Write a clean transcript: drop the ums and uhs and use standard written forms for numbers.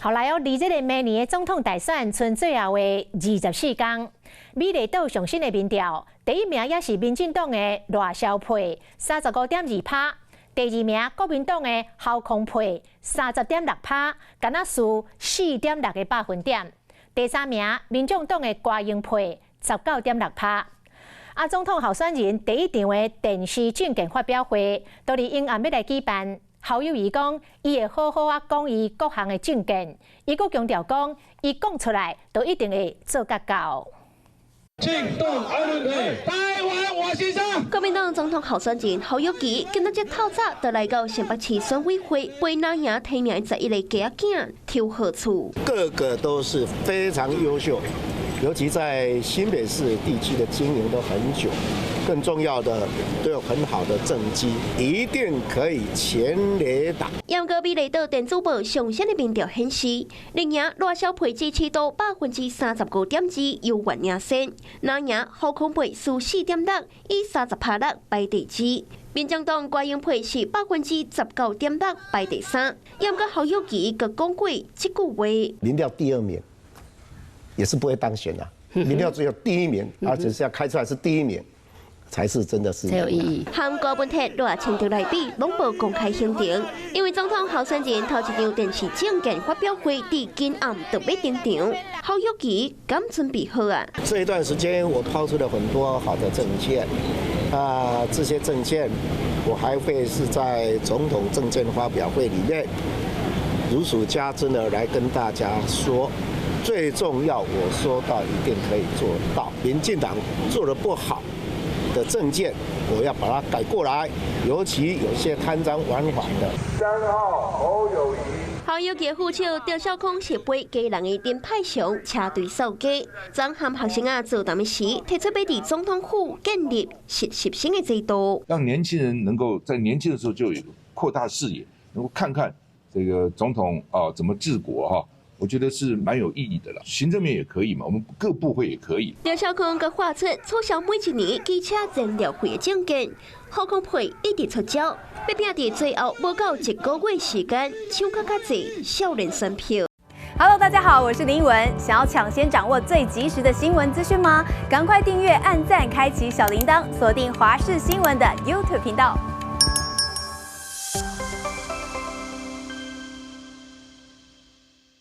好來哦，離這个明年的總統大選賰最後的24工，美麗島上新的民調，第一名也是民進黨的賴蕭配，35.2%；第二名國民黨的侯康配，30.6%，敢若輸4.6個百分點。第三名民眾黨的郭英配，19.6%。啊，總統候選人第一場的電視政見發表會，都佇永暗欲來舉辦。侯友宜講，伊會好好啊講伊各項的政見，伊閣強調講，伊講出來都一定會做甲到。進動安台灣我先生。國民黨總統候選人侯友宜今仔日透早就來到新北市選委會，陪藍營提名11個家仔囝抽號厝。個個都是非常優秀，尤其在新北市地區的經營都很久。更重要的都有很好的政績，一定可以全壘打。毋過美麗島電子報上新的民調顯示，綠營賴蕭配支持度35.2%，猶原領先；藍營侯康配輸4.6，以30%排第二。民眾黨郭英配是19.6%排第三。毋過侯友宜閣講過這句話：民調第二名也是不會當選的，民調只有第一名，而且是要開出來是第一名，才是真的是才有意義。和柯文哲、賴清德來比，攏無公開行程，因為總統候選人頭一場電視政見發表會佇今暗就欲登場，侯友宜敢準備好啊？這一段時間我拋出了很多好的政見，啊，這些政見我還會是在總統政見發表會裡面如數家珍的來跟大家說。最重要，我說到一定可以做到。民進黨做得不好的政見，我要把它改過來，尤其有些貪贓枉法的。3號侯友宜。侯友宜副手張紹康是陪基隆的林派祥車隊掃街，昨和學生仔座談時，提出欲佇總統府建立實習生的制度，讓年輕人能夠在年輕的時候就有擴大視野，能夠看看這個總統啊怎麼治國哈。我覺得是蠻有意義的啦，行政面也可以嘛，我們各部會也可以。張紹康閣畫出取消每一年機車燃料費的政見，侯康配一直出招，欲拼佇最後無夠一個月時間搶較較濟少年選票。 Hello，大家好，我是林文。想要搶先掌握最及時的新聞資訊嗎？趕快訂閱、按讚、開啟小鈴鐺，鎖定華視新聞的 YouTube 頻道。